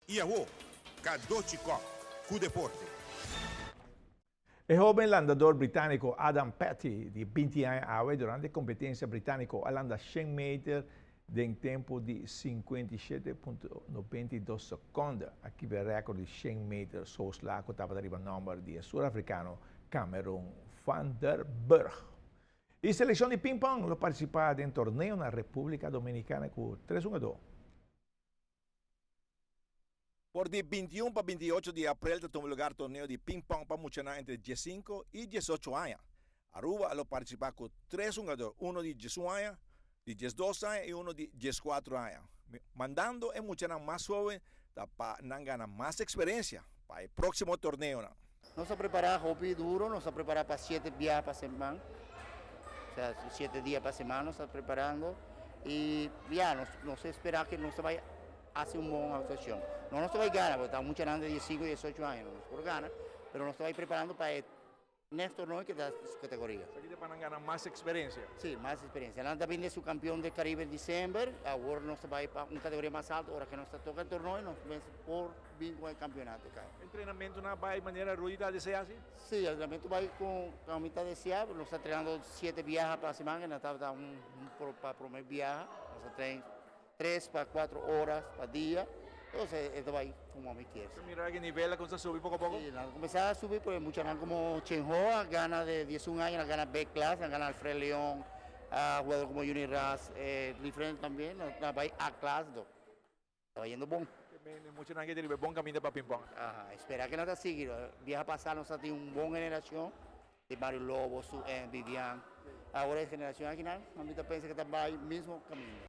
Y awo, Cadochi Kock cu deporte. E hoben landador Britanico Adam Peaty, di 20 aña awe durante competencia Britanico a landa 100 meter den tempo di 57.92 seconde. Aki e record di 100 meter sosla cu tabata riba nomber di surafricano Cameron van der Burg. E seleccion di ping-pong lo participa den torneo na Republica Dominicana cu 3-1. For di 21 pa 28 di april ta tuma luga torneo di ping-pong pa muchanan entre 15 y 18 aña. Aruba lo participa cu tres hungado, uno di 11 aña, di 12 aña y uno di 14 aña. Mandando e muchanan mas hoben pa nan gana mas experiencia pa e proximo torneo. Nos a prepara hopi duro, nos a prepara pa 7 dia pa siman, o sea, 7 dia pa siman nos ta preparando y ya, nos ta spera cu nos bay haci un bon actuacion. No nos bay gana, pasobra ta mucho grandi di 5 y 18 aña, no nos por gana, pero nos ta preparando pa e next torneo cu ta su categoria. Aki pa gana mas experiencia. Si, mas experiencia. Nan tambe ta subcampeon di Caribe na december, awor nos bay pa un categoria mas halto, ora cu nos ta toca e torneo, nos bay por bin cu e campeonato. Cai. Entrenamento nan bay manera Rudy ta desea asina? Si, entrenamento bay cu mi ta desea, nos ta entrenando 7 biaha pa siman, nos ta un pa prome biaha, nos ta train 3 pa 4 ora pa dia, entonces e bay como mi kier. Mira cu nivel a cuminsa subi poco poco? Si, a cuminsa subi, porque mucho como Chen Ho gana di 11 aña, gana B class, gana Alfred León, jugador como Juni Ras, diferente tambe, nan bay A class, ta yendo bon. Mucho nan tin bon caminda pa ping-pong. Ajá, spera cu nan ta sigui. Biaha pasa nos tin un bon generacion di Mario Lobo, su, Vivian. Awor e generacion aki nan, mi ta pensa cu ta bay mesmo caminda.